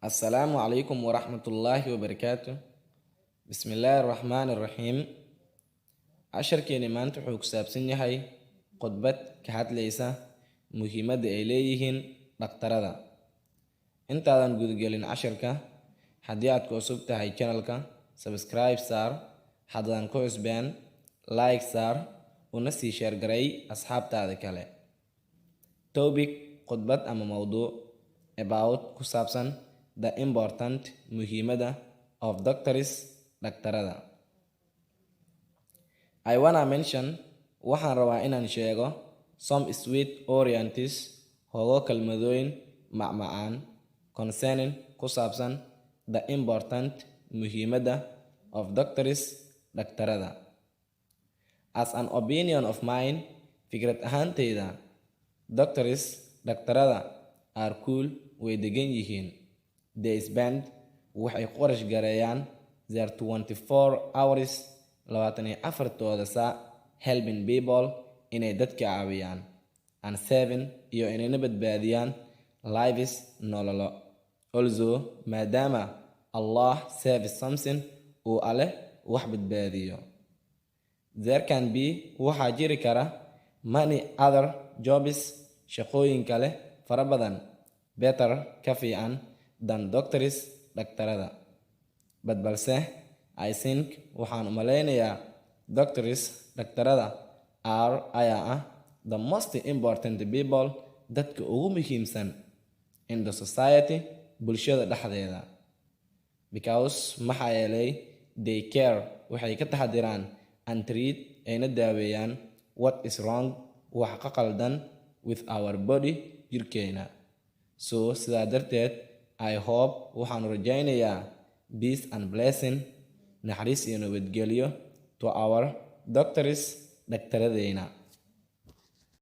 Assalaamu calaykum waraxmatullaahi wabarakaatu. Bismillaahi raxmaani raxiim. Casharkeeni maanta wuxuu ku saabsan yahay khudbad ka hadlaysa muhiimadda ay leeyihiin dhaqtarada. Intaadan gudagelin casharka, haddii aad ku cusub tahay channelka, subscribe saar, haddaadan ku cusbeen, like saar, una sii share garay asxaabtaada kale. Topic, khudbad ama mowduuc, about, ku saabsan, the important, muhiimadda, of doctors, dhaqtarada. I wanna mention, waxaan rabaa inaan sheego, some sweet words, hogo kelmadooyin macmacaan, concerning, ku saabsan, the important, muhiimadda, of doctors, dhaqtarada. As an opinion of mine, fikrad ahaanteyda, doctors, dhaqtarada, are cool, way degan yihiin. They spend, waxay ku qarash gareeyaan, their 24 hours, 24-tooda saac, helping people, inay dadka caawiyaan, and saving, iyo inayna badbaadiyaan, lives, nololo. Also, maadaama Allah saves something, uu Ale wax badbaadiyo. There can be, waxaa jiri kara, many other jobs, shaqooyin kale fara badan, better, ka fiican, than doctors, dhaqtarada. But, balse, I think, waxaan u malaynayaa, doctors, dhaqtarada, are, ayaa ah, the most important people, dadka ugu muhiimsan, in the society, bulshada dhexdeeda. Because, maxaa yeelay, they care, waxay ka taxadiraan, and treat, ayna daaweeyaan, what is wrong, wax ka qaldan, with our body, jirkeena. So, sidaa darteed, I hope, waxaan rajaynayaa, peace and blessing, naxariis iyo nabadgelyo, to our doctors, dhaktaradeyna.